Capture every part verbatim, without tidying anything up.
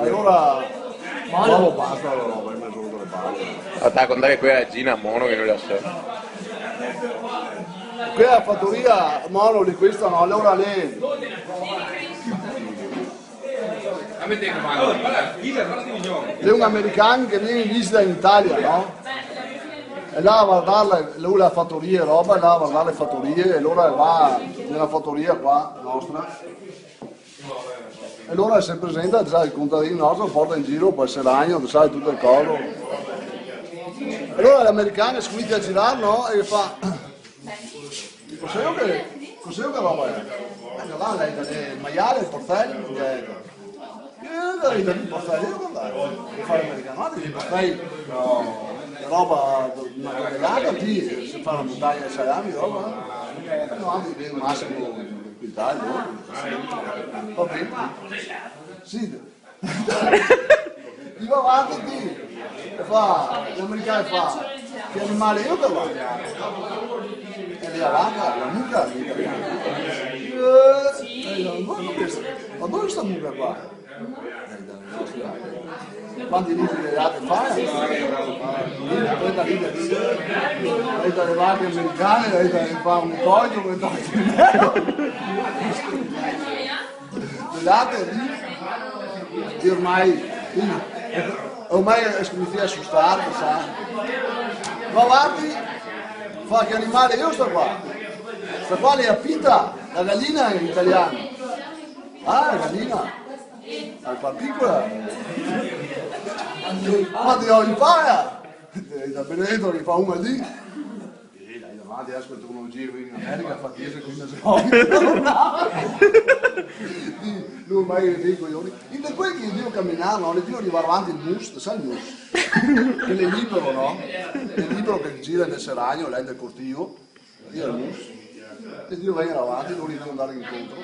Alora, dopo basta la roba, in mezo a le palle. Sta a contare che quela xe Gina Mono che no la sa. Quela fatoria, Mono, de questa no, alora lì. L'è un american che vien in visita in Italia, no? E là a vardarle, lu la fatoria e roba, e là a vardar le fatorie, e alora va nela fatoria qua, nostra. E alora se presenta, sa, el contadin nostro, porta in giro par el seragno, sa, tuto el coso. E alora l'americano scominsia a girar, no? E fa: "Cos'è che, cos'è che roba xe?" "Eh, là, là, là, el maiale, el porcel", el ga dito. "Eh, là, là, el porcel, mi vardo, che fa l'americano, varda che porcel, no, roba, na tonelada, ti, se fa na montagna de salami, roba, eh. No, varda, el masimo un quintal, no?" "Va ben." "Sì." Digo: "Varda ti." E fa, l'americano fa: "Che animale xe sta qua?" "Xe la vaca, la muca", dixe l'italiano. "Eh, eh, ma dove sta, ma dove sta sta muca qua?" "Eh, da le nostre." "Quanti litri de late fa?" "Trenta litri." "Trenta le vache americane, trenta le fa un coio, trenta litri." Scusate, lì, ormai, lì, ormai el scominsia a sustar, sa. "Ma varda", fa, "che animale xe sta qua?" "Sta qua xe la pita, la galina in italian." "Ah, la galina? La xe picola." "Ma te la impara?" "Eh, da benedeto che fa una lì." "Eh, dai, davanti, adeso che torno in giro in America, fa diese, quindese ore." Lu ormai el ride i coioni. Inte quel che drio caminar, no? L'è drio rivar avanti el mus, sa el mus? Che l'è libero, no? L'è libero che gira nel seragno, là nel cortivo. Drio el mus. E drio vegner avanti, lu drio andar incontro.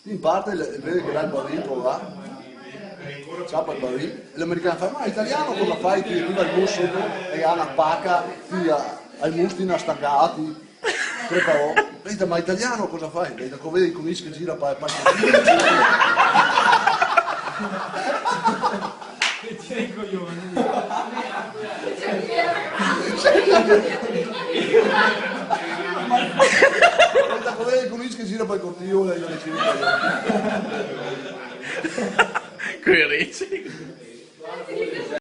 In parte el, el vede che là el baril, là, ciapa el baril, e l'americano fa: "Ma italiano cosa fai? Ti riva el mus soto e ga na paca, ti a, al mus ti na stangada, ti crepa, oh." Dite: "Ma italiano cosa fai?" Dite: "Co vede i conisci che gira pa, pa." Che tira i coioni. Dite: "Co vede i conisci che gira pa el cortivo, là, i conisci." Coi reci.